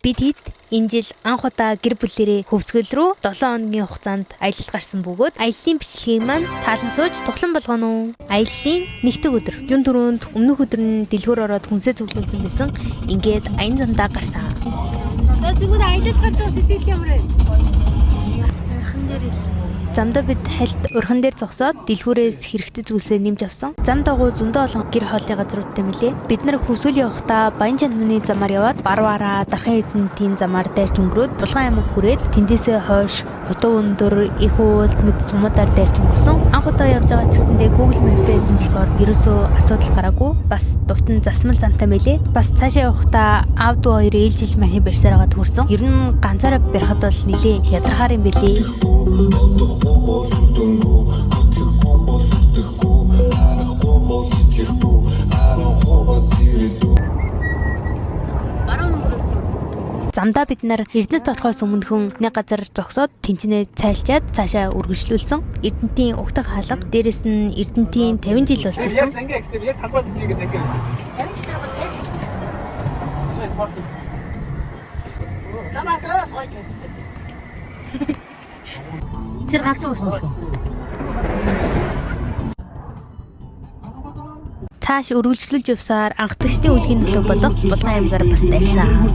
Бид хэд энэ жил анх удаа гэр бүлээрээ Хөвсгөл рүү 7 хоногийн хугацаанд аялал гарсан бөгөөд аяллаа бичлэгийг маань таалан сууж тухлан болгоно уу. Аяллаа нэгдэг өдөр. Юун түрүүнд өмнөх өдөр нь дэлгүүр ороод хүнсээ цуглуулсан байсан. Ингээд аян замдаа гарсан. За зүгээр аялал гарч байгаа сэтгэл ямар вэ? Орхон дээр ил. Замдаа бид хальт урхан дээр зогсоод дэлгүүрээс хэрэгтэй зүйлсээ нэмж авсан. Зам дагуу зөндөө олон гэр хоолны газруудтай мөлий. Бид нар Хөвсгөл явахдаа Баян чанамны замаар яваад Барвара, Дархан Эрдэнэтийн замаар дайрч өнгөрөөд Булган аймаг хүрээд тэндээсээ хойш Хутуу өндөр, Их уул мэд сумуудаар дайрч өнгөрсөн. Анх удаа явж байгаа ч гэсэндээ Google Map-тэй байсан болохоор ерөөсөө асуудал гараагүй. Бас дутан засмал замтай мөлий. Бас цаашаа явахдаа аав дүү хоёр ээлжил машин барьсаар байгаад хүрсэн. Ер нь ганцаараа барихад бол нэлээд ядархаар юм бэлээ. Одохгүй бол өдөнгөө, хөдлөхгүй бол хөтөхгүй, харахгүй бол итгэхгүй, харанхуйгаас ирээдүй. Замдаа бид нар Эрдэнэт орохоос өмнөхөн нэг газар зогсоод тэнцэнэ цайлчаад цаашаа үргэлжлүүлсэн. Эрдэнэтийн угтах хаалга, дээрэс нь Эрдэнэтийн 50 жил болж исэн. Яг зангаа гэхдээ яг талбай дээр ингэ зангаа. 50 Намаатраас гоё тавьдаг. Тэр галзуу болох. Цааш үргэлжлүүлж явсаар анхдагчдын үлгийн нутаг болох Булган аймгаар бас дайрсан.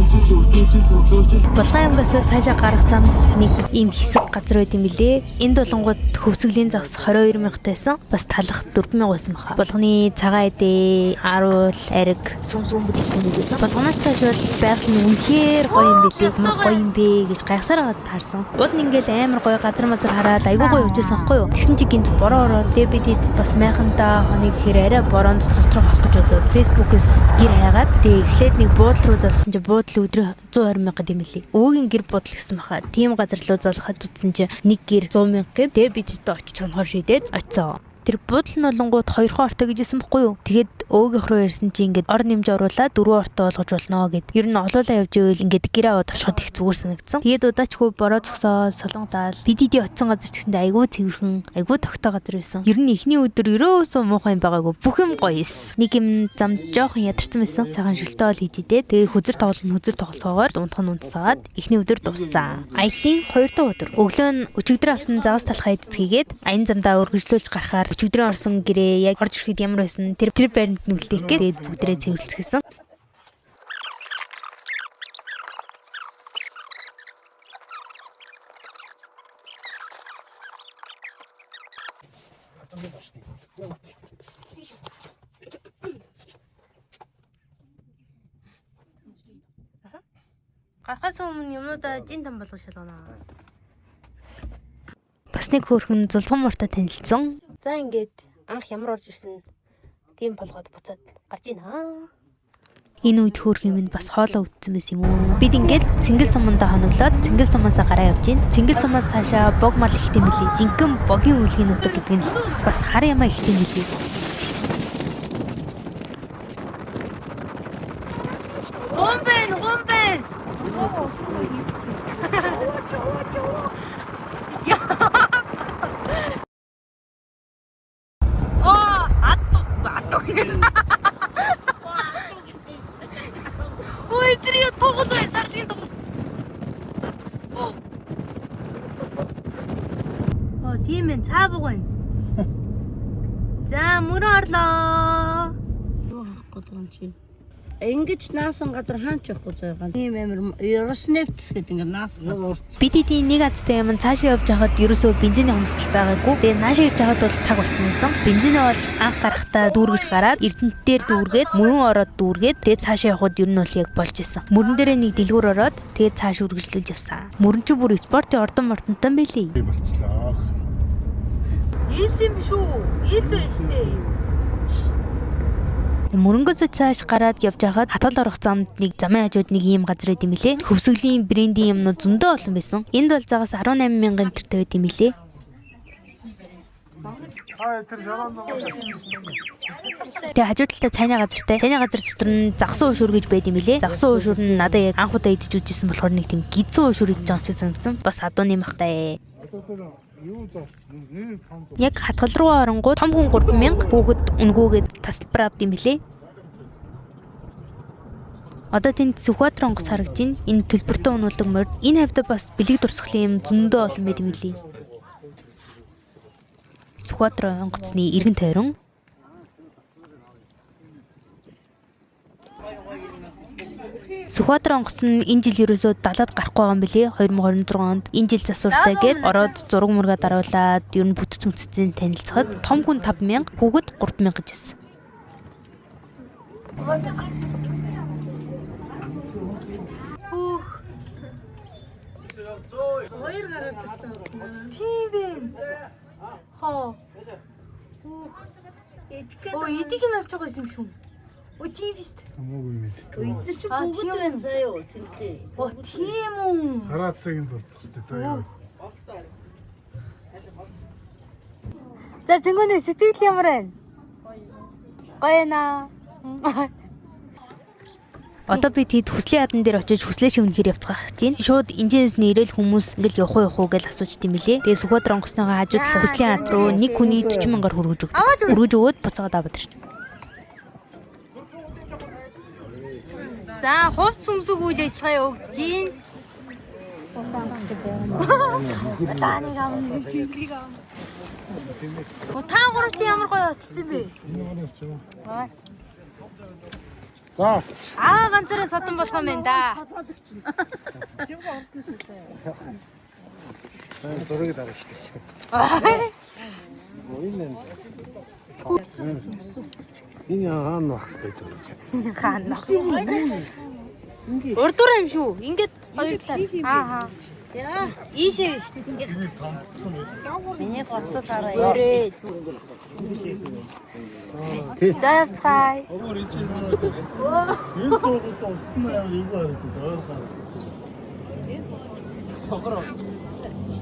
Булган аймгаас цаашаа гарах замд нэг ийм хэсэг газар байд юм билээ. Энд болонгууд хөвсгөлийн загас 22 мянгатай байсан. Бас талах 4 мянга байсан баха. Булганы цагаан эдээ, аруул, ариг, сүм сүм бүтээгдэхүүн байсан. Булганаас цааш бол байгаль нь үнэхээр гоё юм билээ. Ямар гоё юм бэ гэж гайхсаар байгаад таарсан. Уул нь ингээл амар гоё газар мазар хараад айгүй гоё явжсэн аахгүй юу? Тэгсэн чи гинт бороо ороод тэгээ бид хэд бас майхандаа хоног гэхээр арай бороонд цутрах авах гэж бодоод Facebook-ээс гэр хайгаад тэгээ эхлээд нэг буудлын руу залгасан чи буудлын өдрөө 120 мянга гэм билээ. Өвөгийн гэр буудал гэсэн баха. Тийм газар руу залгахад утсан чи нэг гэр 100 мянга гэв. Тэгээ бид хэд очиж хонхоор шийдээд очисон. Тэр буудал нь болонгууд хоёрхон ортой гэжсэн бохгүй юу? Тэгээд өөгийнх рүү ярьсан чи ингээд ор нэмж оруулаад дөрвөн ортой болгож болно гэд. Ер нь олоолаа явж ивэл ингээд гэр аваад очиход их зүгээр санагдсан. Тэгээд удаачгүй бороо зогсоо солонгодаал бид эдий очисон газар ч гэсэндээ айгүй цэвэрхэн, айгүй тогтоо газар байсан. Ер нь эхний өдөр ерөөсөө муухай юм байгаагүй. Бүх юм гоё эс. Нэг юм замд жоохон ядарсан байсан. Сайхан шөлтөө ол хийж идэ. Тэгээ хөзөр тоглоно хөзөр тоглосоогоор дундх нь унтсаад эхний өдөр дууссан. Аялын хоёр дахь өдөр. Өглөө нь өчигдөр авсан загас талхаа эцгээгээд аян замдаа өргөжлүүлж гарахаар өчигдрөө орсон гэрээ яг орж ирэхэд ямар байсан тэр байранд нь үлдээх гээд тэгээд бүгдээрээ цэвэрлцгээсэн. Гарахаас өмнө юмнуудаа жин там болгож шалгана. Бас нэг хөөрхөн зулган муртай танилцсан. За ингээд анх ямар орж ирсэн тийм болгоод буцаад гарч ийнэ. Энэ үед хөөрхөн минь бас хоолоо үтсэн байсан юм уу? Бид ингээд Цэнгэл сумандаа хоноглоод Цэнгэл сумаасаа гараа явж гин. Цэнгэл сумаас цаашаа бог мал ихтэй мөлий. Жинхэнэ богийн үлгийн нутаг гэдэг нь л бас хар ямаа ихтэй мөлий. Гомбэн, гомбэн. Оо, атту, атту. Ой, тэр яа тоглоо, сарлын тоглоо. Оо. Оо, тийм ээ, цаа буг байна. За, мөрөн орлоо. Юу авахгүй байгаа юм чи? Ингэж наасан газар хаач явахгүй заяа. Ийм амар Роснефтс гэдэг ингэ наасан газар. Бид эдийн нэг азтай юм цаашаа явж байхад ерөөсөө бензиний хомсдол байгаагүй. Тэгээ наашаа явж байхад бол цаг болсон байсан. Бензинээ бол анх гарахтаа дүүргэж гараад Эрдэнэт дээр дүүргээд мөрөн ороод дүүргээд тэгээ цаашаа явхад ер нь бол яг болж исэн. Мөрөн дээрээ нэг дэлгүүр ороод тэгээ цааш үргэлжлүүлж явсан. Мөрөн чи бүр спортын ордон мордонтой байлээ. Болцлоо. Ийс юм шүү. Ийс үү штэ. Мөрөнгөөсөө цааш гараад явж байхад хатал орох замд нэг замын хажууд нэг ийм газар байд юм лээ. Хөвсгөлийн брендийн юмнууд зөндөө олон байсан. Энд бол загас 18 мянган тэртэй байд юм лээ. Тэгээ хажуу талдаа цайны газартай. Цайны газар дотор нь загсан уушуур гэж байд юм лээ. Загсан уушуур нь надад яг анх удаа идэж үзсэн болохоор нэг тийм гидсэн уушуур идэж байгаа юм шиг санагдсан. Бас адууны махтай. Яг хатгал руу оронгууд том хүн 3000, хүүхэд үнгүүгээд тасалбар авд юм лээ. Одоо тэнд Сүхбаатар онгоц харагдаж байна. Энэ төлбөртөө унуулдаг морд. Энэ хавьд бас бэлэг дурсгалын юм зөндөө олон байд юм лээ. Сүхбаатар онгоцны эргэн тойрон. Сүхбаатар онгоц нь энэ жил ерөөсөө далаад гарахгүй байгаа юм билээ. 2026 онд энэ жил засвартай гээд ороод зураг мургаа даруулаад ер нь бүтэц мүтцтэй танилцахад том хүн 5000, хүүхэд 3000 гэж хэлсэн. Хөөх. Хоёр гараад ирсэн. Тийм бэ. Хоо. Хөөх. Идэх гээд Оо, эдийг юм авч байгаа юм шүү. Оо, тийм биш үү? Хамаагүй мэддэг. эдгээр чинь А, бүгд тийм байна заяо цэнгэлээ. Оо, тийм үү. Хараацыг зулцсан шүү дээ. Заяа. За, зэнгүүнээ сэтгэл ямар байна? Гоё наа. Одоо би тэд хүслийн ядан дээр очиж хүслээ шивнэхээр явцгаах гэж байна. Шууд инженээс нэрэл хүмүүс ингээл явах уу явах уу гэж асууж тийм билээ. Тэгээ Сүхбаатар онгоцныхоо хажууд л хүслийн яд руу нэг хүний 40 мянгаар хөргөж өгдөг. Хөргөж өгөөд буцаагаад аваад ирнэ. За, хувц сүмсэг үйл ажиллагаа явагдаж байна. Улааныг авна, цэнгэлийг авна. Оо, та гурав чи ямар гоё осолсон бэ? За. Аа, ганцаараа содон болох юм байна да. Зургийг дарах шүү дээ. Энэ энэ хаана байх гэдэг юм. Хаана. Урдуур юм шүү. Ингээд хоёр талаар. Аа. Яа, Ийшээ биш. миний голсод хараа ирээ. За явцгаая. Энэ зургийг усан амар эвгүй харагдав. Ойрхон харагдав. Согроо.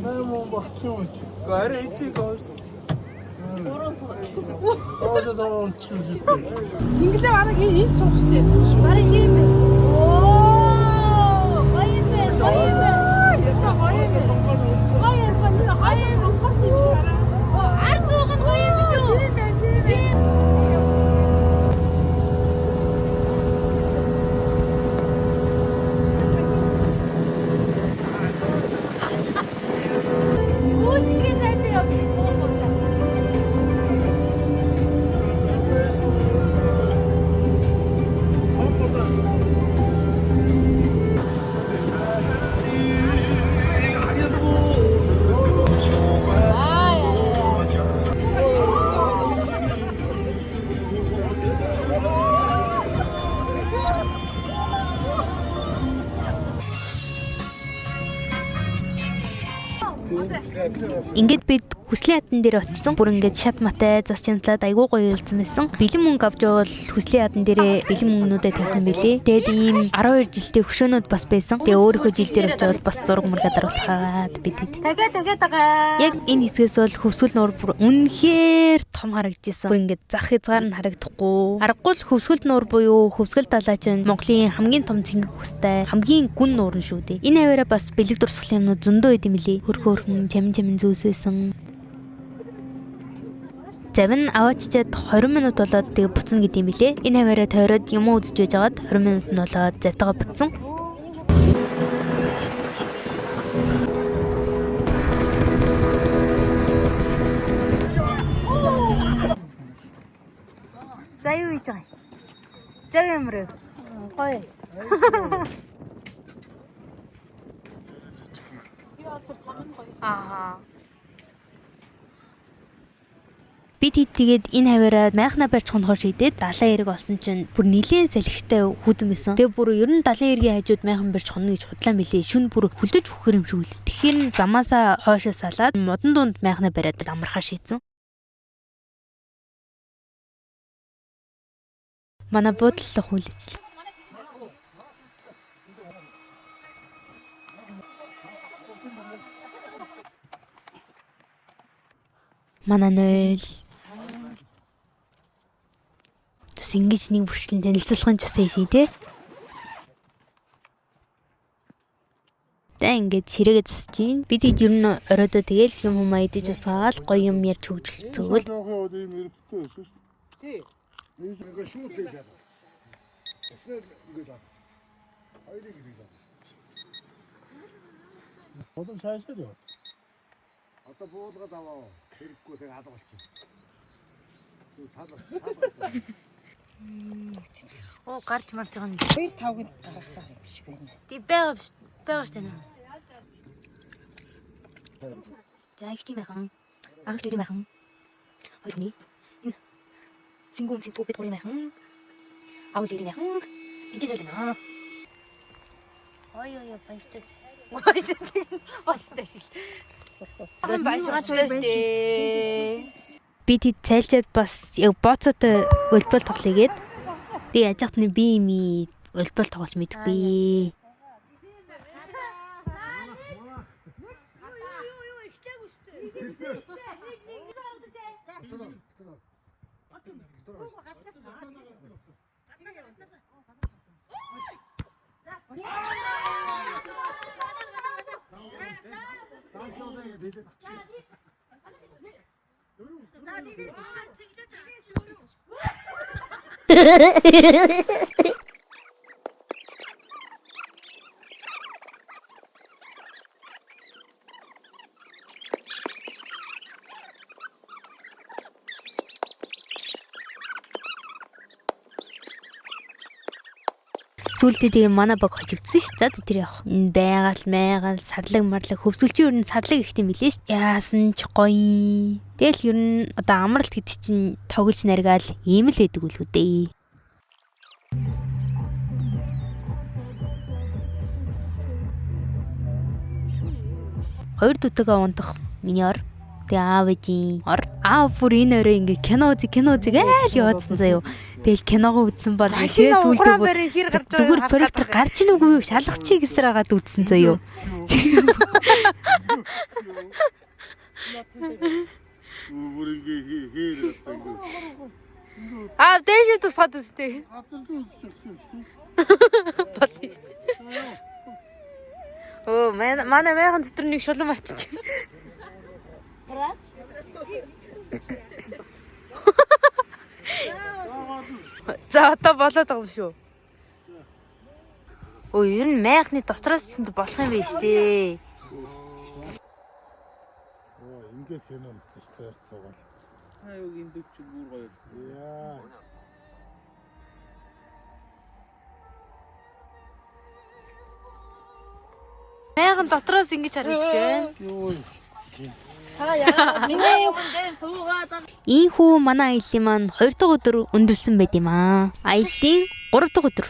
Нэмээ багч юм чи. Арай ичиг гоос. Оожоо зоо чи шүү дээ. Цэнгэлээ бараг энэ суух штеп байсан шүү. Бараг тийм бэ. Оо, гоё юм бэ. Гоё юм бэ. Ясаа гоё юм. Гоё юм байна. Гоё юм гоц юм шиг араа. Оо, ар зууг нь гоё юм шүү. Тийм байх, тийм байх. Юу зингээ сайтай явж байгаа юм бэ? Аа, яа, яа. Ингээд бид хүслийн ядан дээр очсон. Бүр ингээд шат матай зас янзлаад айгүй гоё уулзсан байсан. Бэлэн мөнгө авч явбал хүслийн ядан дээрээ бэлэн мөнгнүүдээ тавих юм билээ. Тэгээд ийм 12 жилтэй хөшөөнүүд бас байсан. Тэгээ өөрийнхөө жил дээр очиод бас зураг мургаа даруулцгаад бид хэд. Дахиад дахиад байгаа. Яг энэ хэсгээс бол хөвсгөл нуур бүр үнэхээр том харагдчихсан. Бүр ингээд зах хязгаар нь харагдахгүй. Аргагүй л хөвсгөл нуур буюу хөвсгөл далай чинь Монголын хамгийн том цэнгэг хүстэй хамгийн гүн нуур нь шүү дээ. Энэ аваараа бас бэлэг дурсгалын юмнууд зөндөө байд юм лээ. Хөрхөн хөрхөн чамин чамин зүйлс байсан. Завин нь авааччаад 20 минут болоод тэгээ буцна гэдэг юм билээ. Энэ аваараа тойроод юм уу үзэж байжгаад 20 минут нь болоод завтайгаа буцсан. За юу хийж байгаа юм? За ямар вэ? Гоё. Аа. Би тэд тэгээд энэ хаваараа майхна барьж хонохоор шийдээд далайн эрэг олсон чинь бүр нилээн салхитай хүдэн байсан. Тэгээ бүр ер нь далайн эргийн хажууд майхан барьж хонно гэж худлаа мэлээ. Шүн бүр хөлдөж өгөхөр юм шиг үлээ. Тэгэхээр нь замаасаа хойшоо салаад модон дунд майхна бариад амархаар шийдсэн. Манай буудлах үйл ажиллагаа. Манай нойл. Бас ингэж нэг бүрчлэн танилцуулах нь ч бас ийшээ те. За ингээд ширээгээ засаж гин. Бид хэд ер нь оройдоо тэгэл юм хүмаа идэж уцгаагаал гоё юм ярьж хөгжилцөөгөл. Жоохон яваад ийм эргэтэй байсан шүү. Тий. Ингээ шууд гэж яа. Тэснэ ингээд аа. Улам цаашаа яв. Одоо буулгаад аваа. Хэрэггүй тэг алга болчих. Тал тал. Оо гарч марж байгаа юм. 2 5-ыг гаргахаар юм шиг байна. Тий байгаа биш байгаа штэ нэ. За их тийм байхан. Агч юм байхан. Хоёр хүний. Энэ цэнгүүн цэнтүү бид гурийн байхан. Аав жирийн байхан. Энд л нэ. Ой ой ой баяжтай. Баяжтай. Баяжтай шил. Баяжтай штэ. Би тэд цайлчаад бас яг бооцоотой волейбол тоглоё гээд. Тэгээ яаж яхад нь би ми волейбол тоглож мэдэхгүй. Сүүлдээ тэгээ манай баг хожигдсон ш. За тэр явах. Байгаль, майгаал, сарлаг марлаг хөвсгөлчийн ер нь сарлаг их юм билээ ш. Яасан ч гоё. Тэгэл ер нь одоо амралт гэдэг чинь тоглож наргаал ийм л байдаг үлгүй дээ. Хоёр дүтэгээ унтах миний ор. Тэгээ аав ээжийн ор. Аав бүр энэ орой ингээ кино үзье, кино үзье гээл яваадсан заяо. Тэгэл киногоо үзсэн бол тэгээ сүүлдээ бүр зүгээр проектор гарч ийн үгүй юу шалгачих гэсээр агаад үзсэн заяо. Бүр ингээ хээр одоо ингээ. Аа дээшээ тусгаад үстэй. Газар дээр үзчих юм шүү. Болно шүү. Өө манай майхан дотор нэг шулан марчиж. За одоо болоод байгаа юм шүү. Өө ер нь майхны дотроос ч болох юм биш дээ. Оо ингээд кино үздэг ш тойр цугаал. Аюу энэ чи бүр гоё. Яа. Майхан дотроос ингэж харагдаж байна. Юу. Ийхүү манай аяллаа маань 2 дахь өдөр өндөрлсөн байт юм аа. Аяллаа 3 дахь өдөр.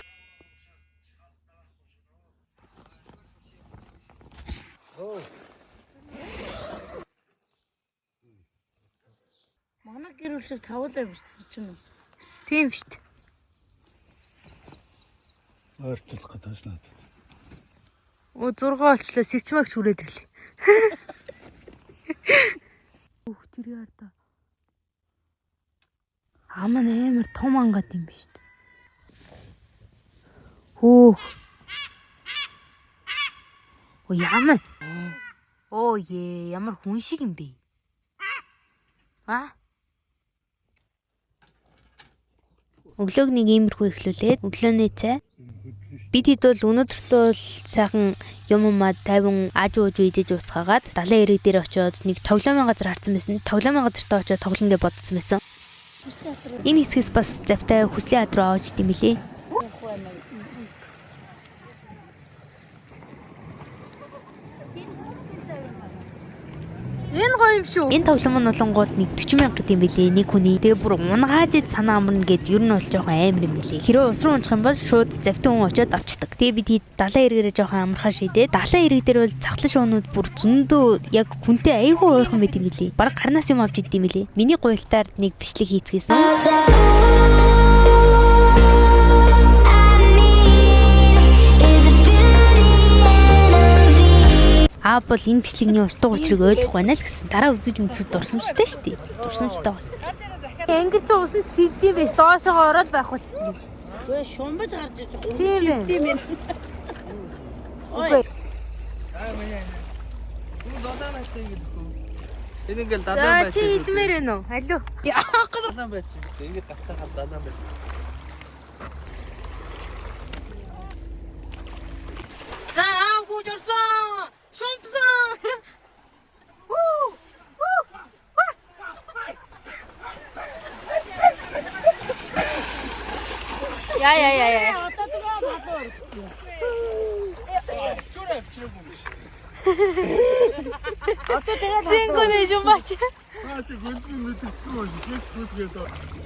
Манай гэр бүл шиг тавуулаа биш чинь үү? Тийм шүү дээ. Ойртлох гэдэг ш надад. Өө 6 болчлоо сэрчмагч хүрээд ирлээ. Өөх тэр яар та. Ам нь амар том ангад юм биш үү? Хөөх. Оо ямар. Оо е ямар хүн шиг юм бэ? А? Өглөөг нэг иймэрхүү эхлүүлээд өглөөний цай. Бид хэд бол өнөөдөртөө бол сайхан юм умаа тайван ааж ууж идэж уцгаагаад далайн эрэг дээр очиод нэг тоглоомын газар харсан байсан. Тоглоомын газартаа очиод тоглоно гэж бодсон байсан. Энэ хэсгээс бас завтай хүслийн хад руу аваад идэм билээ. Энэ гоё юм шүү. Энэ тоглоом нь болонгууд нэг 40 мянга гэдэг юм билээ нэг хүний. Тэгээ бүр унгааж ид санаа амарна гэд ер нь бол жоохон амар юм билээ. Хэрвээ ус руу унчих юм бол шууд завтан хүн очиод авчдаг. Тэгээ бид хэд далайн эргээрээ жоохон амархаа шийдээ. Далайн эрэг дээр бол цахлан шуунууд бүр зөндөө яг хүнтэй айгүй ойрхон байт юм билээ. Бараг гарнаас юм авч идэм билээ. Миний гуйлтаар нэг бичлэг хийцгээсэн. Аа бол энэ бичлэгний утга учирыг ойлгох байна л гэсэн. Дараа үзэж үзэхэд дурсамжтай шүү дээ. Дурсамжтай бас. Ангир чи усан цэгдэм биш доошоогоо ороод байх болчихсон. Үгүй шумбаж гарч иж байгаа. Тийм ээ. Тийм ээ. Үгүй. Энэ ингээл За далайн чи байц. идмээр байна уу? Алуу. Далайн байц. Ингээд давтахад далайн байц. гүйж орсон. Шумпсан. Хүү. Хүү. Я я я я. Одоо тэгээ халуур. Одоо тэгээ Зингүнэ юм бач. Наа чи гүнзгий мэддэхгүй шүү. Гэх гүсгээд.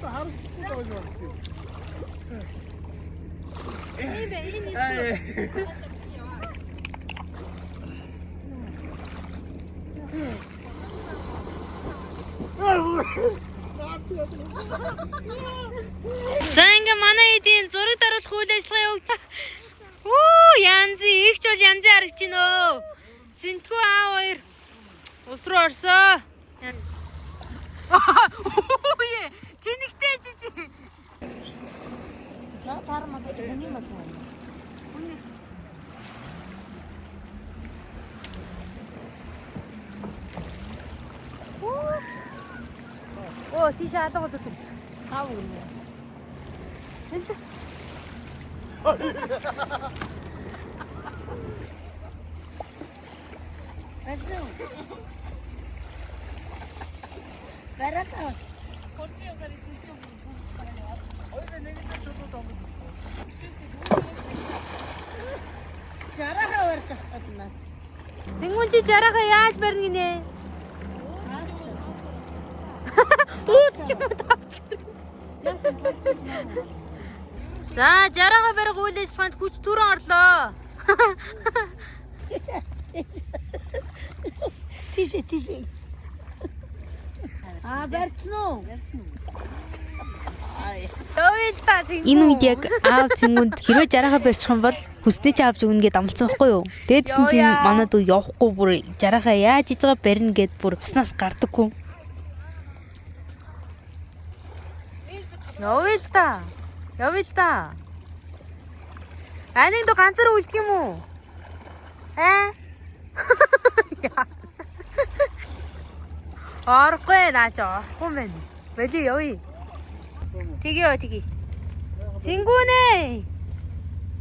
Харагдахгүй байгаа юм. За ингээ манай эдийн зураг даруулах үйл ажиллагаа явагдаж. Үу янзын ихч бол янзын харагч гинөө. Цэнтгүү аав хоёр ус руу орсоо. Үе тэнэгтэй жижиг. За таар мод хүний мод байна. Оо тийш алга болоод ирлээ. Тав гэнэ. Барьсан уу? Бариад аваач. Жараха барьж авах гэдэг наац. Цэнгүүн чи жараха яаж барина гинэ? Ууц ч юм уу тавч. За жараха барих үйл ажиллагаанд хүч түрэн орлоо. Тийшээ тийшээ. Аа барьсан уу? Барьсан. Явъя л та цэнгүүн. Энэ үед яг аав цэнгүүнд хэрвээ жараха барьчих юм бол хүснээ чи авч өгнө гэд амласан байхгүй юу? Дээдсэн чинь Йоо яа. манай дүү явахгүй бүр жараха яаж хийж байгаа барина гэд бүр уснаас гардаггүй. Явъя л та. Явъя л та. Аниг дүү ганцаар үлдэх юм уу? Аа? Орохгүй наа чи орохгүй мэн. Боли явъя. Тэгье тэгье. Цэнгүүнэ.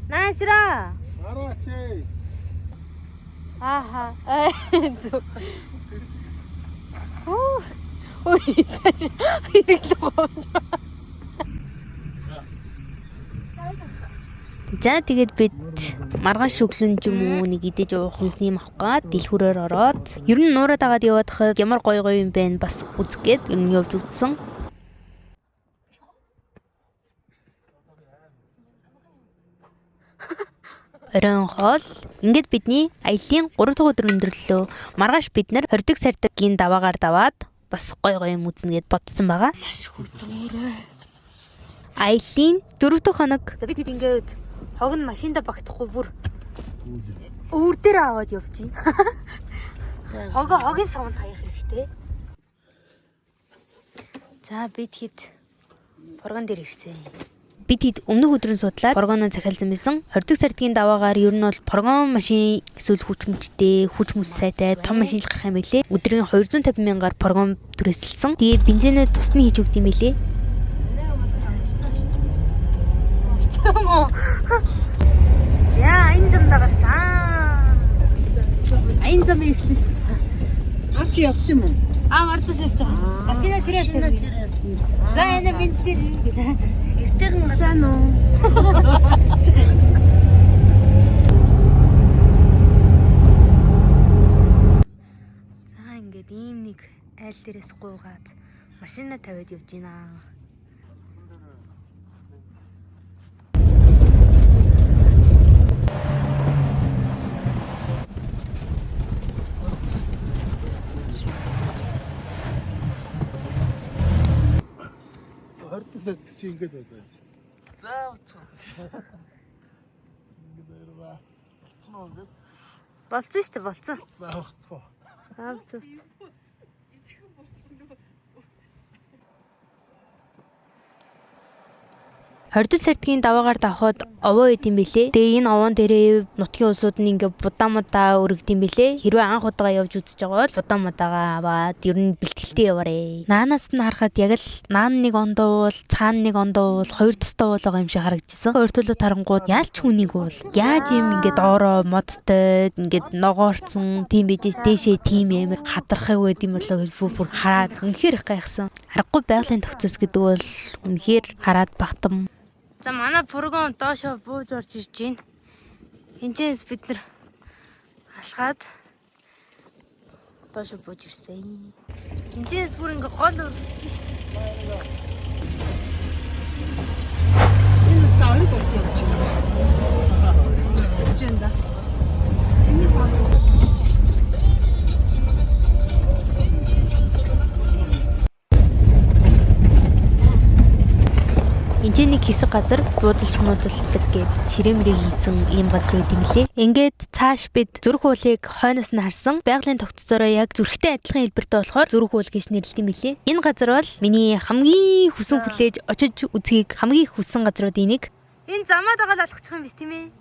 Наашра. Хараач ээ. Ааха. Зүг. Оо. Ой, тааш хэрэглээ гомж. За тэгээд бид маргааш өглөн ч юм уу нэг идэж уух юмсны юм авах гад дэлгүүрээр ороод ер нь нуураа дагаад яваад хад ямар гоё гоё юм бэ бас үзэх гээд ер нь явж үзсэн. Оройн хоол ингээд бидний аяллаа 3 дахь өдөр өндөрлөө. Маргааш бид нар хордог сардгийн даваагаар даваад бас гоё гоё юм үзнэ гэд бодсон байгаа. Маш хүрдүүрээ. Аяллаа 4 дахь хоног За бид хэд ингээд хог нь машинда багтахгүй бүр өвөр дээр аваад явж байна. Хогоо хогийн савнд хаях хэрэгтэй. За бид хэд фургон дээр ирсэн. Бид хэд өмнөх өдрийн судлаад фургоноо захиалсан байсан. 20 сардгийн даваагаар ер нь бол фургон машин эсвэл хүч мөчтэй, хүч мөч сайтай том машин л гарах юм билээ. Өдрийн 250 мянгаар фургон түрээсэлсэн. Тэгээ бензинээ тусны хийж өгд юм билээ. За энэ замдаа гарсан. Энэ зам ихлээ. Авч явчих юм уу? Аа мартаж явж байгаа. Машина тэр явдаг. За энэ бензин гэдэг. Эвтэйхэн сайн уу? За ингээд ийм нэг айл дээрээс гуйгаад машина тавиад явж байна. Хордог сард чи ингэж байдаг. За уцгаа. Ингээд баярлаа. Болцсон уу ингээд? Болцсон шүү дээ, болцсон. За уцгаа. Аа болцсон. Хордол сэрдгийн даваагаар давхад овоо идэм бэлээ. Тэгээ энэ овоон дээрээ нутгийн улсууд нь ингээ будаа мудаа өргөд юм бэлээ. Хэрвээ анх удаага явж үзэж байгаа бол будаа мудаагаа аваад ер нь бэлтгэлтэй яваарэ. Наанаас нь харахад яг л наан нэг ондуул, цаана нэг ондуул, хоёр тустай уул байгаа юм шиг харагдчихсан. Ойртуулаад харангууд яалч хүнийг уул. Яаж юм ингээ доороо модтой ингээд ногоорцсон тийм байж дээшээ тийм амар хадрахыг байд юм болоо гэж бүр хараад үнэхээр их гайхсан. Аргагүй байгалийн төгсөс гэдэг бол үнэхээр хараад багтам. За манай пургон доошо бууж орж ирж байна. Энэчээс бид нар алхаад доошо бууж ирсэн. Энэчээс бүр ингээ гол Энэ өстө авраг урч явж байна. Өсөж байна да. Энэс авраг. Энд нэг хэсэг газар буудалж муудалдаг гэд ширээ мөрийг хийцэн ийм газар үйд юм лээ. Ингээд цааш бид зүрх уулыг хойноос нь харсан. Байгалийн тогтцоороо яг зүрхтэй адилхан хэлбэртэй болохоор зүрх уул гэж нэрлэдэг юм лээ. Энэ газар бол миний хамгийн хүсэн хүлээж очиж үзхийг хамгийн их хүссэн газруудын нэг. Энэ замаа дагаад алхах юм биш тийм ээ?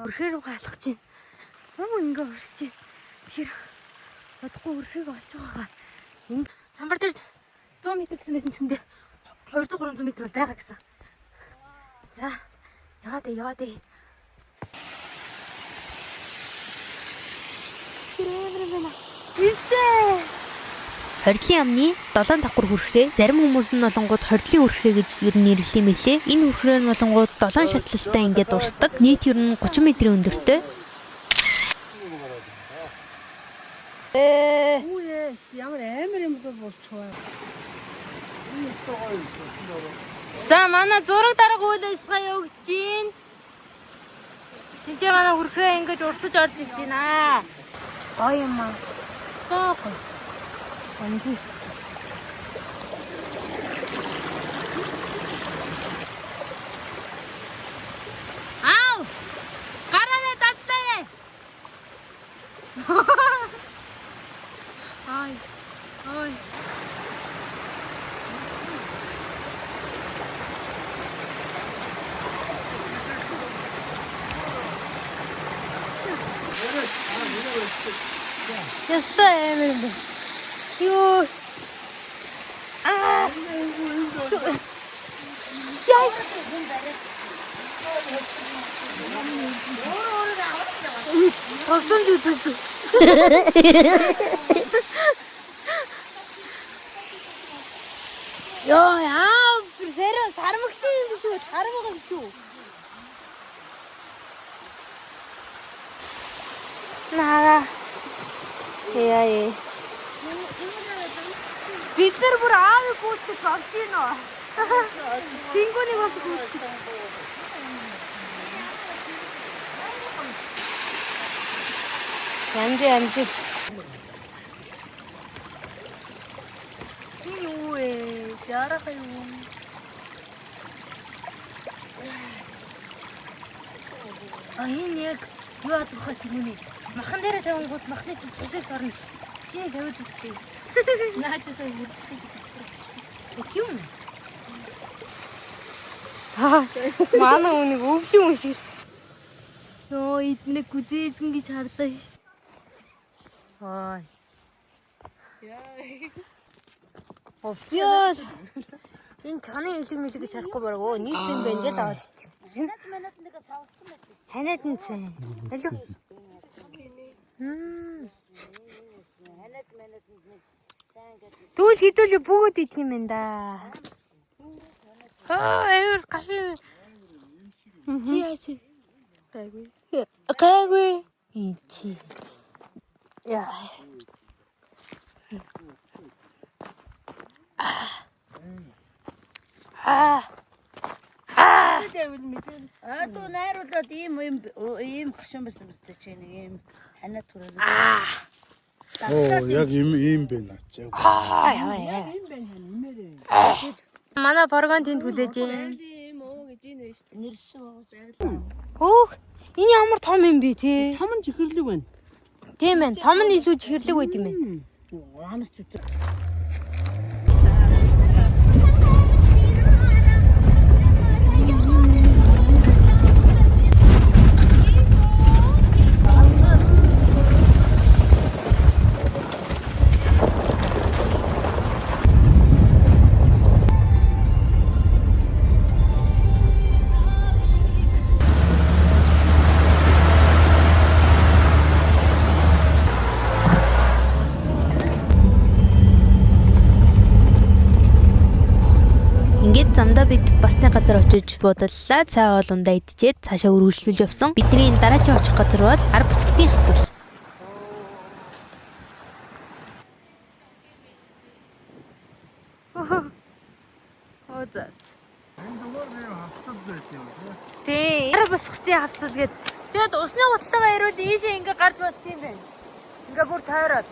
Өрхөө рүүгээ алхах чинь. Юу ингээ урсч чинь. Тэр бодохгүй өрхөөг олж байгаагаа. Инг самбар дээр 100 м гэсэн байсан гэсэндээ 200 300 м бол байгаа гэсэн. За яваад ээ яваад ээ. Тэр амар юм байна. Ирсэн. Хордлын амны 7 давхар хүрхрээ зарим хүмүүс нь болонгууд хордлын хүрхрээ гэж ер нь нэрлэв юм лээ. Энэ хүрхрээ нь болонгууд 7 шатлалтай ингээд урсдаг. Нийт ер нь 30 метрийн өндөртэй. Үгүй ээ, ямар амар юм болчихваа. За манай зураг дарга үйл ажиллагаа явагдаж байна. Тинчээ манай хүрхрээ ингэж урсаж орж иж байна. Гоё юм аа. Стоо гоё. Онзи. Аав! Гараа дадлаа. Ай. Ай. Ястай амар юм байна. Юу. Аа. Яй. Тосломж үзүүлсэн. Йоо, аа, сэрэ сармагч юм биш үү? Сармаг юм шүү. Нара. Яа яа. Бид нар бүр аавыг гүйцэтгэж болж байна уу? Цэнгүүнийг бас гүйцэтгэж. Янз янз. Энэ юу вэ? Жарах юу? А энэ яг юу адах вэ? Махан дээр тавингууд махны чинь цусыг сорно. Чи тавиад үзтээ. Наа чи сая үрдсэн чи шүү дээ. Юм. Аа, манай үнийг өвлийн хүн шиг. Йоо, эднийг гүзээзгэн гэж харлаа шүү. Ой. Овёо. Энэ чаны илэг мэлэг гэж харахгүй бараг өө нийс юм байна гэж аваад ичив. Ханаад манад нэг савлсан байсан. Ханиад нь цай. Алуу. Ханаад манад нэг сайн гэж Тэгвэл хэдүүл бүгд идэх юм байна да. Аа, амар гашин. Чи яаш? Гайгүй. Гайгүй. И чи. Яа. Аа. Аа дүү найруулад ийм ийм ийм хашин байсан биз дээ чи нэг ийм ханаад түрээ. Оо яг юм ийм бэ наач. Аа, яа. Манай боргон тэнд хүлээж байна. Нэрсэн байгаа. Хөөх, энэ ямар том юм бэ те? Том нь чихэрлэг байна. Тийм ээ, том нь илүү чихэрлэг байд юм байна. Хаанаас зүтэр. Замдаа бид бас нэг газар очиж буудаллаа. Цай хоол ундаа идчихэд цаашаа үргэлжлүүлж явсан. Бидний энэ дараагийн очих газар бол ар бусгтын хацал. Оо за. Энэ зүгээр нэг хавцал байт юм тий. Тий. Ар бусгтын хавцал гэж. Тэгээд усны гутлага ирвэл ийшээ ингээ гарч болт юм байна. Ингээ бүр тойроод.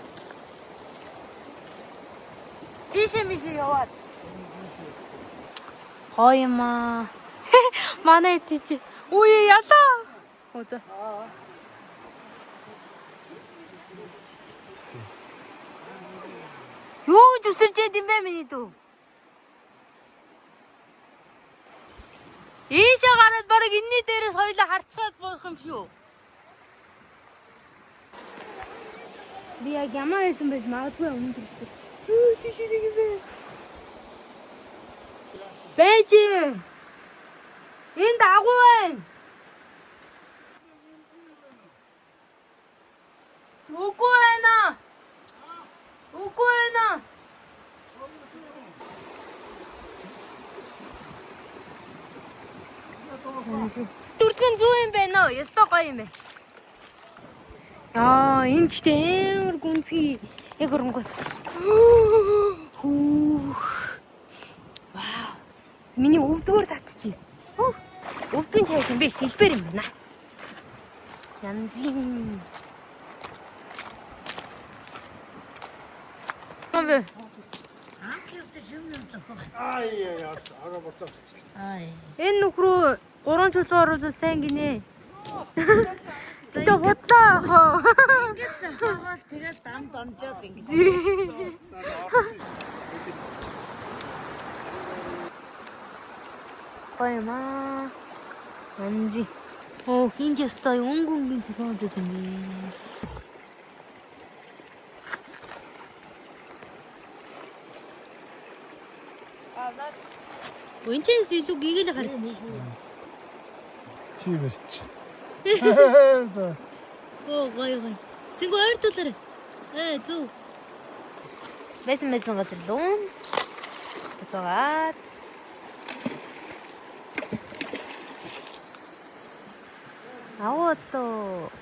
Тийшээ мишээ яваад. Гоё юм аа. Манай тийч. Үе ялаа. Оо за. Юу гэж үсэрч яд юм бэ миний дүү? Ийшээ гараад бараг энэний дээрээс хоёлаа харцгаад болох юм шүү. Би яг ямаа байсан байж магадгүй өмнө төрсөн. Юу тийш нэг юм бэ? Бэж. Энд агуу байна. Үгүй байна. Үгүй байна. Дүрдгэн зүү юм байна уу? Ёстой гоё юм байна. Аа, энэ гэхдээ амар гүнзгий яг оронгот. Хүүх. Вау. Миний өвдгөр татчих. Хүүх. Өвдгөн чайш юм бэ? Шилбэр юм байна. Янзын. Юм бэ? Аа яа яа араа буцаавч. Аа. Энэ нөхрөө гурван чулуу оруулал сайн гинэ. Тэгээ худлаа хоо. Ингээд зохиогоол тэгэл дан донжоод ингээд. Гоё юм аа. Анзи. Оо, хин ч ёстой өнгө өнгийн чулуунууд юм бэ. Үнчээс илүү гэгэл гарч. Чи мэрч. За. Оо, гоё гоё. Цэнгүү ойр тулаарай. Ээ, зүг. Байсан байсан газар лүүн. Буцаагаад. Аваа одоо.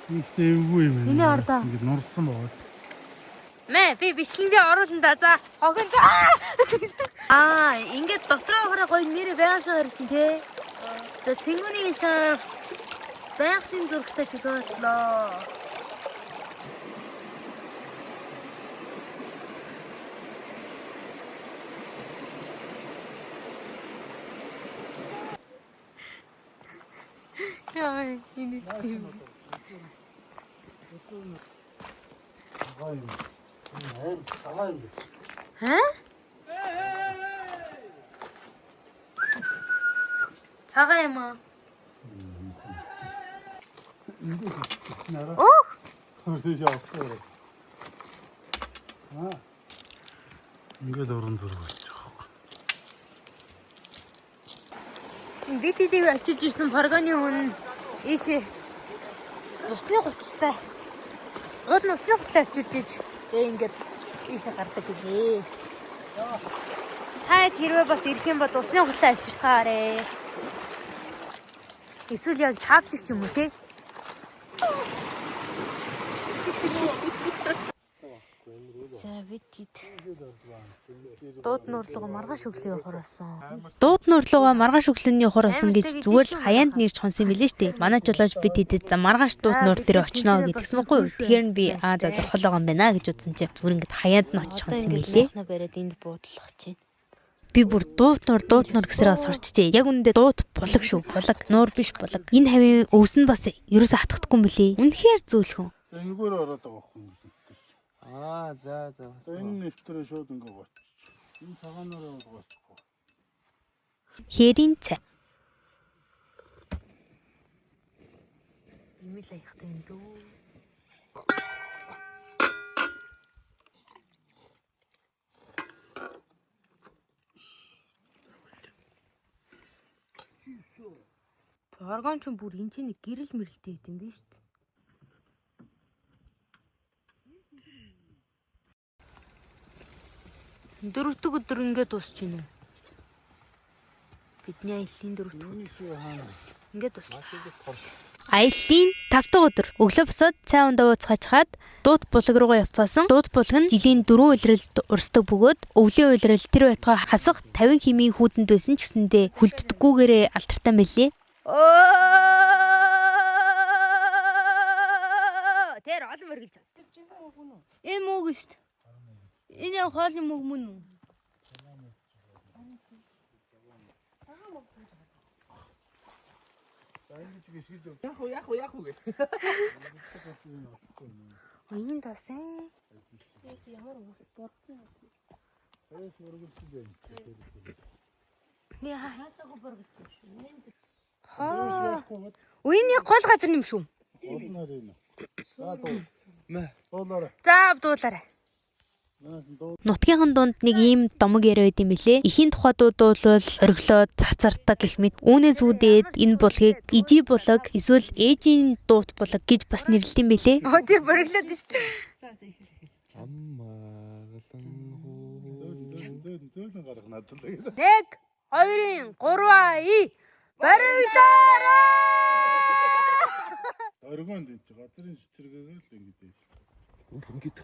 Их дэвгүй юм байна. Миний ордоо. Ингээд нурсан бооц. Мэ би бичлэндээ оруулна да. За хогон за. Аа, ингээд дотроо хараа гоё нэрээ байгаль харагдсан тий. За цэнгүүний хэлж байгаа байгалийн зурагтай чөлөөтлөө. Яа, энэ юм. Цагаан юм. Энэ аим цагаан юм. Хэ? Цагаан юм аа. Нараа. Өөх. Хөрдөж авсан. Аа. Ингээд уран зураг болчих واخ. Би тэдийг очиж ирсэн фаргоны хүн ийшээ усны гуталтай. Уул нь усны гутлаа авчирч иж тэгээ ингээд ийшээ гардаг гэлээ. Та хэд хэрвээ бас ирэх юм бол усны гутлаа авчирцгаарэ. Эсвэл яг чавчих ч юм уу те. За бид тэд дууд нуурлага маргааш өглөө явахаар болсон. Дуут нуурлууга маргааш өглөөний явахаар болсон гэж зүгээр л хаяанд нэрч хонсон юм билээ штэ. Манай жолооч бид хэдэд за маргааш дуут нуур дээр очино гэдгсэн баггүй юу? Тэгэхээр нь би аа за за хол байгаа юм байна гэж бодсон чинь зүгээр ингээд хаяанд нь очиж хонсон юм билээ. Бариад энд буудлах чинь. Би бүр дуут нуур дуут нуур гэсээр сурчжээ. Яг үнэндээ дуут булаг шүү. Булаг нуур биш булаг. Энэ хавийн өвс нь бас ерөөсөө хатгахдаггүй юм билээ. Үнэхээр зөөлхөн. Энэгээр ороод байгаа байхгүй юм. Аа за за. За энэ нэвтрээ шууд ингээд гоцчих. Энэ цагаанаараа бол гоцчихгүй. Хээрийн цай. Юм л аяхтай юм дөө. Боргон ч бүр энэ чинь нэг гэрэл мэрэлтэй байт юм биш үү? Дөрөв дэх өдөр ингээд дуусч байна уу? Бидний аяллаа дөрөв дэх өдөр. Ингээд дуслаа. Аяллаа 5 дахь өдөр өглөө босоод цай ундаа ууцгаачхаад Дуут булаг руугаа явцгаасан. Дуут булаг нь жилийн 4 улиралд урсдаг бөгөөд өвлийн улирал тэр байтугай хасах 50 хэмийн хүүтэнд байсан ч гэсэндээ хүлддэггүйгээрээ алдартай мэлээ. Тэр олон мөргөлж байна. Энэ мөг шүү дээ. Энэ яг хоолны мөг мөн үү? Яг уу яг уу яг уу гэх. Энэ тасан. Яа. Хаа. Үгүй энэ гол газар юм шүү. Дуулаарай. За дуулаарай. Нутгийнхан дунд нэг ийм домог яриа байд юм билээ. Эхийн тухай дуудвал оргилоод цацардаг гэх мэт. Үүнээс үүдээд энэ булгийг ижи булаг эсвэл ээжийн дуут булаг гэж бас нэрлэдэг юм билээ. Оо тэр бориглоод шүү дээ. Аммагалан хуу. Зөөлөн зөөлөн гарах надад л. 1 2 3 и бориглоорой. Оргонд энэ чи газрын шицэргээгээр л ингэж байл. Ингээд.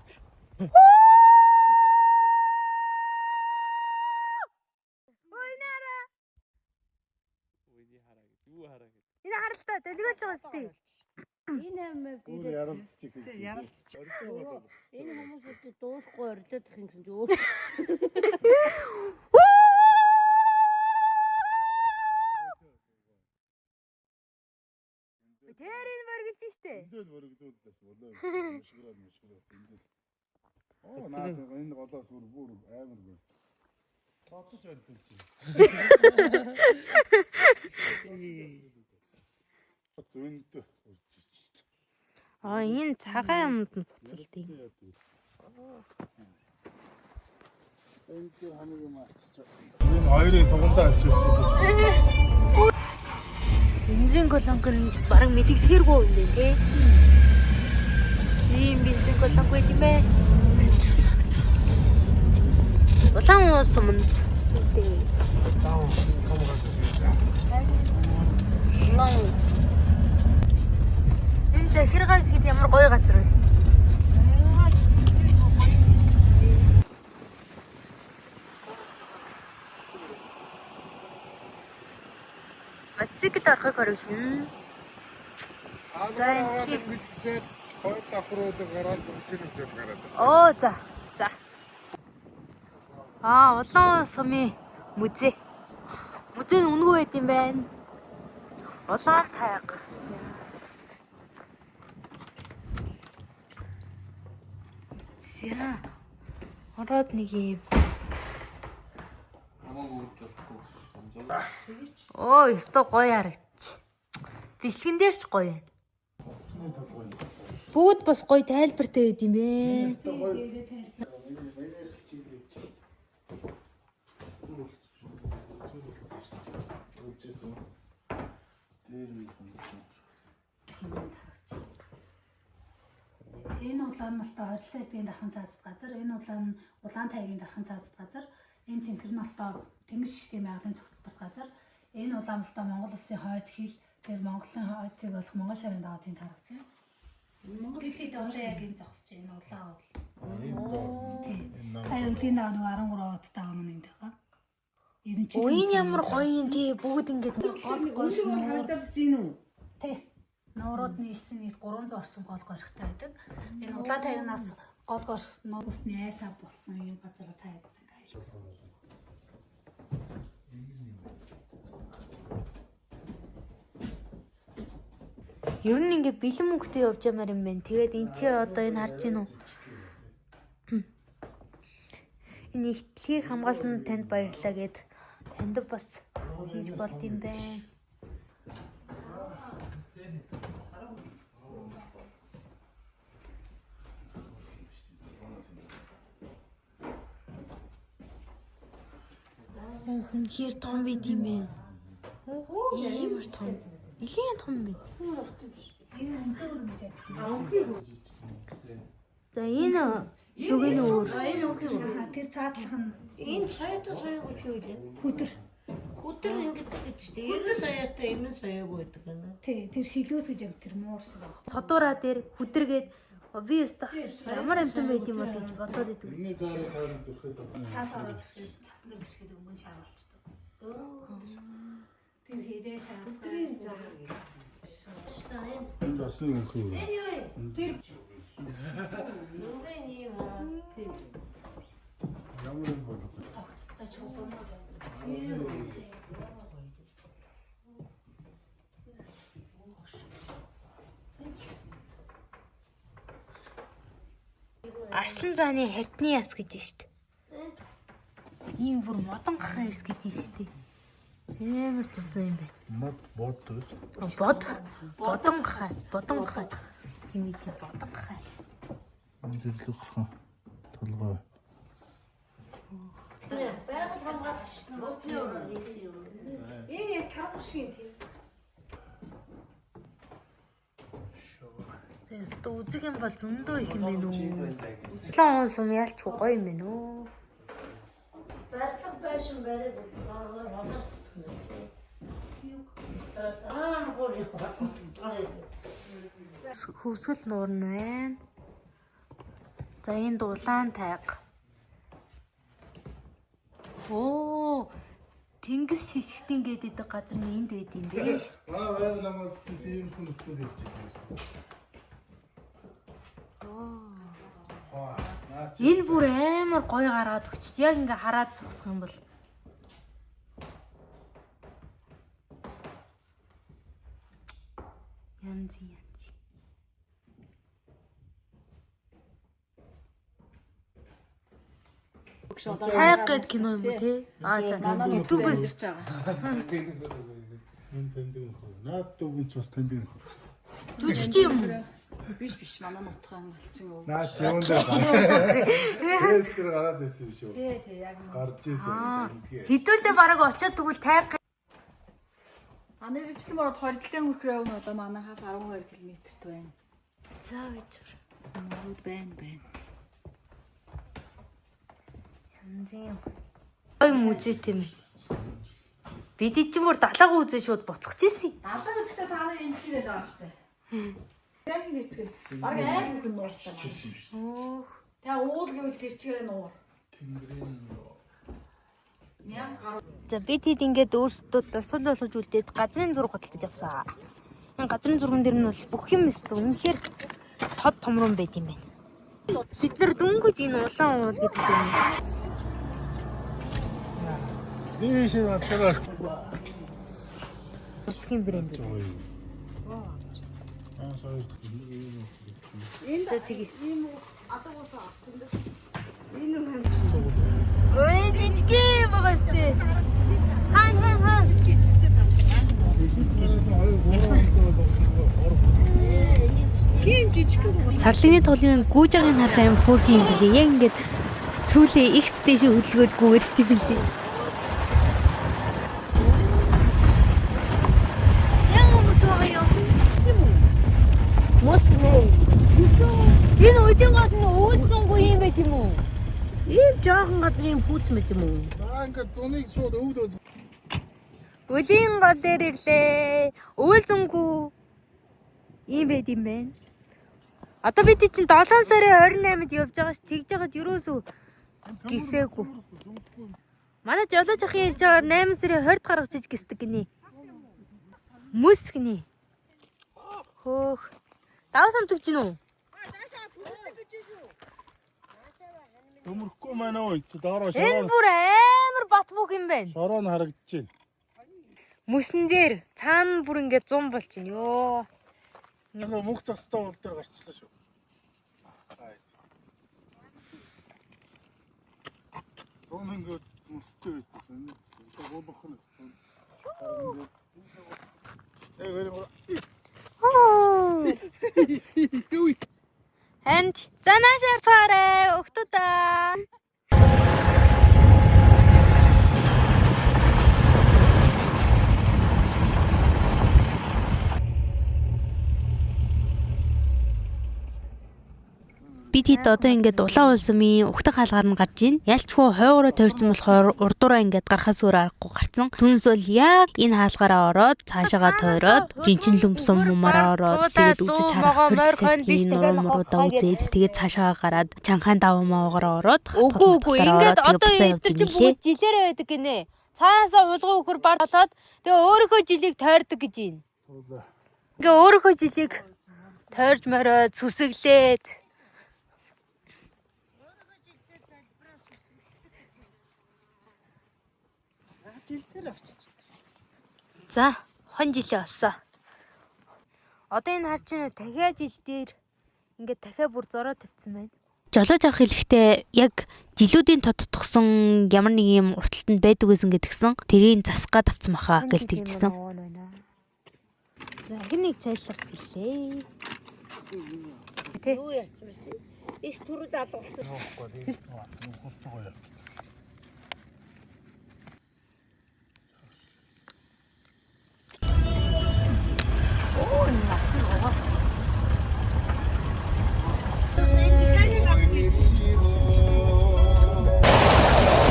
Үний хараа гэж. Юу хараа гэж. Энэ харалтаа дэлгээлж байгаа сте. Энэ амь Өөр яралцчих гэж. Яралцчих. Энэ хүмүүсүүд дуусахгүй орилоод их юм гэсэн чи өөр. Тэр энэ боргилж штэ. Эндэл бөрөглүүллээ болоо. Мушграад мушграад эндэл. Оо наад энэ голоос бүр бүр амар болж. Цодож орилж байна. Зөндөө орж ирж. Аа энэ цагаан юмд нь буцалдیں۔ Энд дээр хамаг юм ачиж. Энэ хоёрыг сугандаа авчирч үзсэн. Бензин колонк нь бараг мэдэгдэхэргүй юм байна те. Ийм бензин колонк байт юм бэ. Улаан уус суманд. Улаан уус. Энэ захиргаа гэхэд ямар гоё газар вэ? Мотоцикл орохыг орвишнэ. За энэ Мэдчихээд хоёр давхрууд гараад бүгдийг үзээд гараад. Оо за. За. Аа, улаан сумын музей. Музей нь үнэгүй байт юм байна. Улаан тайга. За. Ороод нэг юм. Намайг үрж болохгүй. Оо, ёстой гоё харагдчих. Бичлэгэн дээр ч гоё байна. Бүгд бас гоё тайлбартай байд юм бэ. Энэ улаан нь болтоо хорилцоо элбгийн дархан цаазат газар, энэ улаан нь улаан тайгийн дархан цаазат газар, энэ цэнхэр нь болтоо тэнгис шигтэй байгалийн цогцлборт газар, энэ улаан болтоо Монгол улсын хойд хил, тэр Монголын хойд цэг болох Монгол шарын дагуу тэнд харагдаж байна. Монгол дэлхийд одоо яг энэ зогсож байна, энэ улаан бол. Тийм. Сая өглөөний дагуу нөгөө 13 оттойгоо мөн энд байгаа. 90 Өө энэ ямар гоё юм те бүгд ингэж гол гол нуур Тий. Нуурууд нийлсэн нийт 300 орчим гол горхтой байдаг. Энэ улаан тайгнаас гол горх нуур усны айсаа болсон юм газар тайгсан гайл. Ер нь ингээ бэлэн мөнгөтэй явж ямаар юм байна. Тэгээд эн чи одоо энэ харж гин үү? Энэ ихтлийг хамгаалсан танд баярлалаа гэд танд бас хийж болд юм байна. Үнэхээр том байд юм байна. Ийм том. Нэлийн том байна. За энэ зүг нь өөр. Тэр цаатлах нь Энэ соёотой соёогүй чи юу лээ? Хүдэр. Хүдэр ингэдэг гэж дээ. 90 соёотой эмэн соёогүй байдаг юм. Тий, тэр шилөөс гэж юм тэр муур шиг байна. Содуура дээр хүдэргээд би өстө ямар амтан байд юм бол гэж бодоод идэг. Энэний заараа таарад өрхөд байгаа. Цаас ороод ирэхээр цасн дээр гიშгээд өнгөн шар болчдөг. Тэр хэрээ шар. Хүдрийн заа. Энд бас нэг өнхөө юм. Энэ юу юм? Тэр Нүгэн юм аа. Ямар юм болов? тогтцтой чулуунууд байдаг. Арслан зааны хальтны яс гэж штт. Ийм бүр модон гахаа эрс гэж штт. Амар цуцсан юм байна. Мод бод. Бод бодон гахаа, бодон гахаа. Тийм ээ тийм бодон гахаа. Зөвлөх гэх толгой. Байгаль хамгаалагч нууцны өрөө хийсэн юм. Ээ яг каргу шиг юм тийм. Тэстэ үзэг юм бол зөндөө их юм байна үү? Улаан уул юм ялчгүй гоё юм байна үү? Барилга байшин бариаг болохоор холоос татах юм. Юу? Аа гоо юм. Хөвсгөл нуурн байна. За энд улаан тайга. Оо, тэнгис шишгтэн гэдэг газар нь энд байд юм бэ шүү. Аа байгаль хамгаалсан ийм хүн нөхцөл явж байгаа юм шүү. Аа. Наа чи Энэ бүр амар гоё гараад өгч. Яг ингээ хараад зогсох юм бол. Янз янз. Тайг гээд кино юм уу те? Аа за. YouTube-ээс ирж байгаа. энэ таньдаг нөхөр. Наад дүүгэн ч бас таньдаг нөхөр. жүжигч юм уу? Биш биш манай нутгаа галчин өв. Наа чи юун дээр гараад. Тест дээр гараад байсан юм шүү. Тий, тий яг нь. Гарч ирсэн таньдаг. Хэдүүлээ бараг очиод тэгвэл тайг А нэржлэн бороод 27 хүрхрээ өвн одоо манахаас 12 км-т байна. За гэж. Нурууд байна байна. Янзын гоё музейтэй юм. Бид чинь бүр далаагүй үзээ шууд буцах гэсэн. Далаа үзэхдээ та нар энэ хэлээд байгаа шүү дээ. Яг ингэ хэсэг. Бараг айл бүх нь нууртай. Өөх. Тэгээ уул гэвэл тэр чигээр нуур. Тэнгэрийн Мянга гаруй. За бид хэд ингээд өөрсдөө дурсгал болгож үлдээд газрын зураг хөдөлж авсан. Энэ газрын зурган дээр нь бол бүх юм өстө үнэхээр тод томрон байд юм байна. Бид нар дөнгөж энэ улаан уул гэдэг юм. Ийш надлаараа. Урлагийн брэнд. Аа сая. Энэ За тэгээ. ийм адаг усаа энэ юм хань. Ой жижиг юм байгаа штэ. Хан хан хан. Тийм жижигхэн байгаа. Сарлын тоглын гүүж байгааг нь харах юм хөөрхөн юм билээ. Яг ингээд цүүлээ ихт дэшээ хөдөлгөөд гүгээд тийм билээ. Яг хүмүүс байгаа юм. Мөс нэ. Энэ үлийн гол нь өвөл зунгүй юм байт юм уу? Ийм жоохон газар ийм хүүт мэт юм уу? За ингээд зуныг шууд өвд бол Үлийн гол дээр ирлээ. Өвөл зунгүй юм байт юм байна. Одоо бид чинь 7 сарын 28-нд явж байгаа ш. Тэгж байгаад юусоо гисээгүй. Манай жолооч ахын хэлж байгаагаар 8 сарын 20-д гаргаж иж гисдэг гинэ. Мөс гинэ. Хөөх. Дав самтгч гин үү? Төмөрөхгүй маань өө чи доороо Энэ шороо бүр амар бат бөх юм байна. шороо нь харагдаж байна. Мөсөн дээр цаана бүр ингээд зум болчихно. Йоо. Нөгөө мөнх зогстой уул дээр гарчлаа шүү. Аа. Зун ингээд мөстэй байсан. Одоо гулах нь зун. Яг өөр Энд за нааш харцгаарай. Өгтөө. Би Бид хэд одоо ингээд улаан улсмын угтах хаалгаар нь гарч ийн. Ялчгүй хойгороо тойрсон болохоор урдуураа ингээд гарахаас өөр аргагүй гарцсан. Түүнээс бол яг энэ хаалгаараа ороод цаашаага тойроод жинчин лүмсум мумаараа ороод тэгээд үзэж харах хөрөлсөртгийн нуруу муруудаа үзээд тэгээд цаашаага гараад чанхаан даваа маагаар ороод Үгүй үгүй ингээд одоо буцаа эдгээр явж чинь нэлээ. бүгд жилээрээ байдаг гинэ. Цаанаасаа хулгай үхэр бар болоод тэгээ өөрийнхөө жилийг тойрдог гэж юм. Ингээ өөрийнхөө жилийг тойрж мороод сүсэглээд За, хон жилээ олсоо. Одоо энэ харж байна уу, дахиа жил дээр ингээд дахиа бүр зороо тавьсан байна. Жолоож авах хэлэхдээ яг жилүүдийн тодтгосон ямар нэг юм урталтанд байдаг байсан гэдгсэн. Тэрийг засах гад авсан баха гэж тэгжсэн. За, хин нэг цайлах гэлээ. Юу яач юм бэ? Их түрүүд алгалцсан.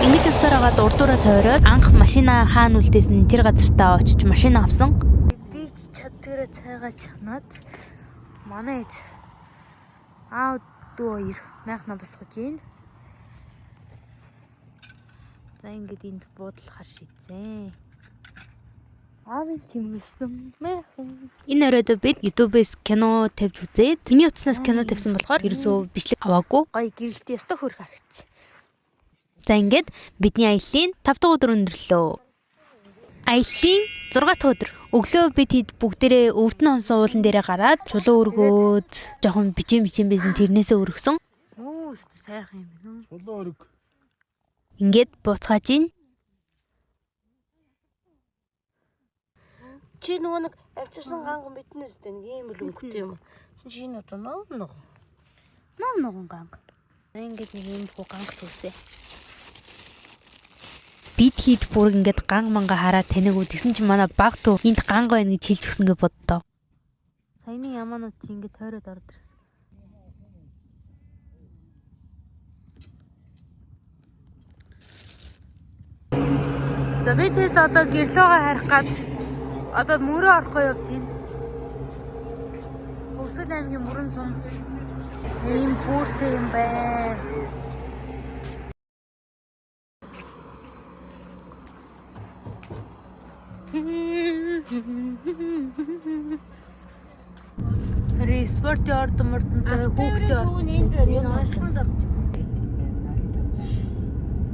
Ингэж явсаар хагаад урдуураа тойроод анх машина хаана үлдээсэн тэр газартаа очиж машина авсан. Би ч чаддгаараа цайгаа чанаад манай хэд аав дүү хоёр майхна босгож ийн. За ингээд энд буудлахар шийдсэн. Аавын чимэсэн майхан. Энэ оройд бид YouTube-ээс кино тавьж үзээд миний утаснаас кино тавьсан болохоор ерөөсөө бичлэг аваагүй. Гоё гэрэлтэй ёстой хөрх харагч. За ингээд бидний аяллаа 5 дахь өдөр өндөрлөө. Аяллаа 6 дахь өдөр. Өглөө бид хэд бүгдээрээ өвдөн онсон уулан дээрээ гараад чулуу өргөөд жоохон бичэн бичэн байсан тэрнээсээ өргөсөн. Оо өстө сайхан юм байна. Чулуу өрг. Ингээд буцгааж ийн. Чи нөгөө нэг авчирсан ганга мэднэ үстэй нэг ийм л өнгөтэй юм. Чи энэ одоо нов ног. Ном ногон ганга. Ингээд нэг юм хуу ганга төсөө. Бид хэд бүр ингээд ганг манга хараад таниагүй тэгсэн чинь манай баг дүү энд ганга байна гэж хэлж өгсөн гэж боддоо. Саяны ямаанууд чи ингээд тойроод ороод ирсэн. За би тэд одоо гэрлөөгөө харих гад одоо мөрөө орохгүй явж байна. Өвсгөл аймгийн мөрөн сум ийм бүртэй юм байна. Хари спортын орд мордонтой хүүхдийн орд. Энэ дээр энэ олтгонд орд.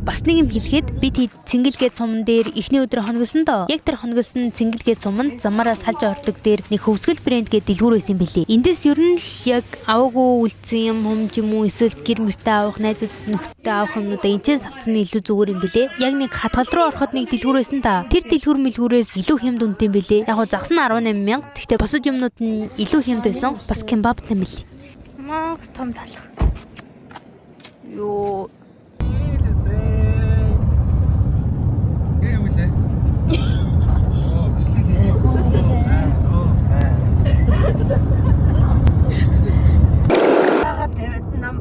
Бас нэг юм хэлэхэд бид хэд цэнгэлгээ суман дээр эхний өдөр хоноглосон доо. Яг тэр хоноглосон цэнгэлгээ суманд замаараа салж ордог дээр нэг хөвсгөл брэнд гэдэг дэлгүүр байсан юм билий. Эндээс ер нь л яг аваагүй үлдсэн юм хум ч юм уу эсвэл гэр мөртөө авах, найзууд нөхдөд авах юмнуудаа энэчээс авсан нь илүү зүгээр юм билээ. Яг нэг хатгал руу ороход нэг дэлгүүр байсан та. Тэр дэлгүүр мэлгүүрээс илүү хямд үнэтэй юм билээ. Яг гоо загас нь 18,000. Гэхдээ бусад юмнууд нь илүү хямд байсан. Бас кебабтай юм билээ. Маар том талах. Йоо Юм лээ. Оо, бичлэг хийх. Оо, Яагаад тавиад нам.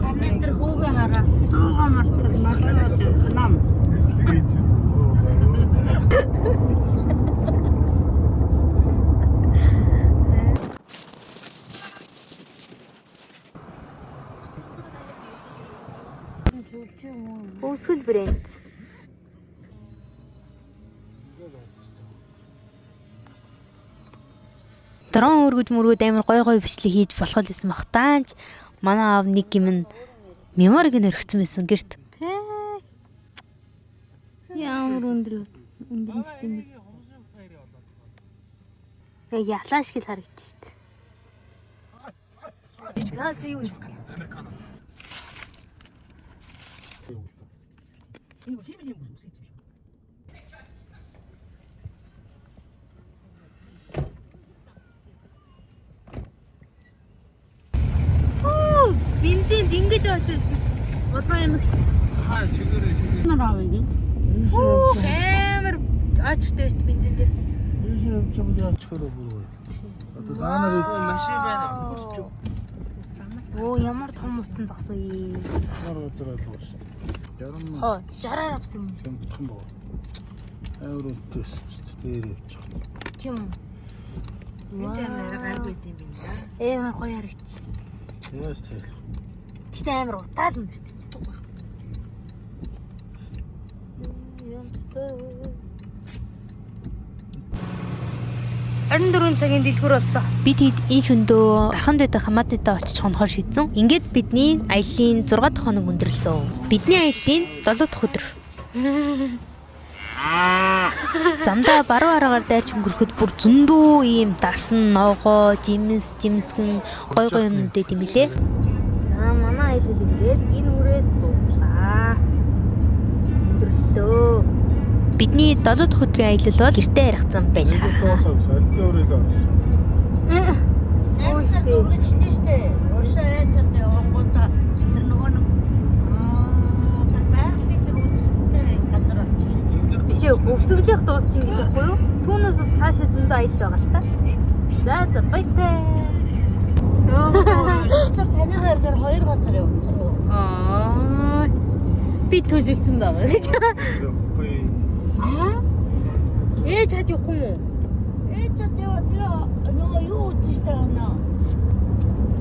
Амин тэр хүүгээ хараа. Дууга мартад малгай нам. Бичлэг хийчихсэн. Өвсгөл брэнд. Дрон өргөж мөргөөд амар гой гой бичлэг хийж болох л байсан бах таанч манай аав нэг юм нь мемориг нь өргөцсөн байсан гэрт. Ямар өндөр өндөр юм бэ? Яг ялаа шиг л харагдчих шүү дээ. Оо, бензин ингэж орж ирж шүү дээ. Булган аймагт. хаа чигээрээ чигээр. Нар аав ингэ. Оо, амар очтой шүү дээ бензин дээр. Ийш явж байгаа яач хэрэг бүр. Та нар Машин байна уу? Хурц юу? Оо ямар том утсан загас вэ? нар газар алга шүү. 60 Хоо 60-аар авсан юм. хямдхан боо. Амар үнэтэй байсан шүү дээ. Дээр явчих. Тийм үү? Энд амар гайгүй юм байна да. Амар гоё харагч. Яаж тайлах? Гэтэ амар утаал юм байна. Утга байх. Ямстай. 24 цагийн дэлгүүр болсон. Бид хэд энэ шөндөө дарханд байдаг хамаатайтай очиж хонохоор шийдсэн. Ингээд бидний аяллаа 6 дахь хоног өндөрлсөн. Бидний аяллаа 7 дахь өдөр. Замдаа баруун аргаар дайрч өнгөрөхөд бүр зөндөө ийм дарсан ногоо, жимс, жимсгэн гой гой юмнууд юм билээ. За манай аялал ингээд энэ үрээд дууслаа. Өндөрлөө. Бидний 7 дахь өдрийн аялал бол гэртээ ярих зам байлаа. Дуусаа гэсэн. Аль өөрөөр л орсон. Өөрчлөлт үргэлжлэн штэ. Уршаа яаж одоо явангуудаа тэр нөгөө нэг тэр байгалийн тэр үзэлтэй газар очиж. Биш ээ, өвсгөлийнх дуусчин гэж байхгүй юу? Түүнээс бол цаашаа зөндөө аялал байгаа л та. За за баяртай. Тэр таны хоёр хоёр газар явсан заяа. Аа. Би төлөвлөсөн байгаа гэж. Явахгүй. Аа. Ээж хад явахгүй юм уу? Ээж одоо тэгээ нөгөө юу үзэж штэ наа.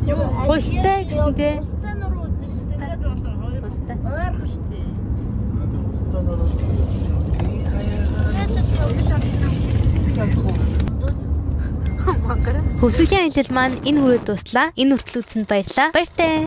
Юу? Хуштай гэсэн те. Хуштай нөр үзэж штэ. Тэгээд болоо хоёр. Хуштай. Ойрхон штэ. Надад хустаа нараа. Ээж одоо явж Хөвсгөлийн аялал маань энэ хүрээд дууслаа. Энэ хүртэл үзсэнд баярлалаа. Баяртай.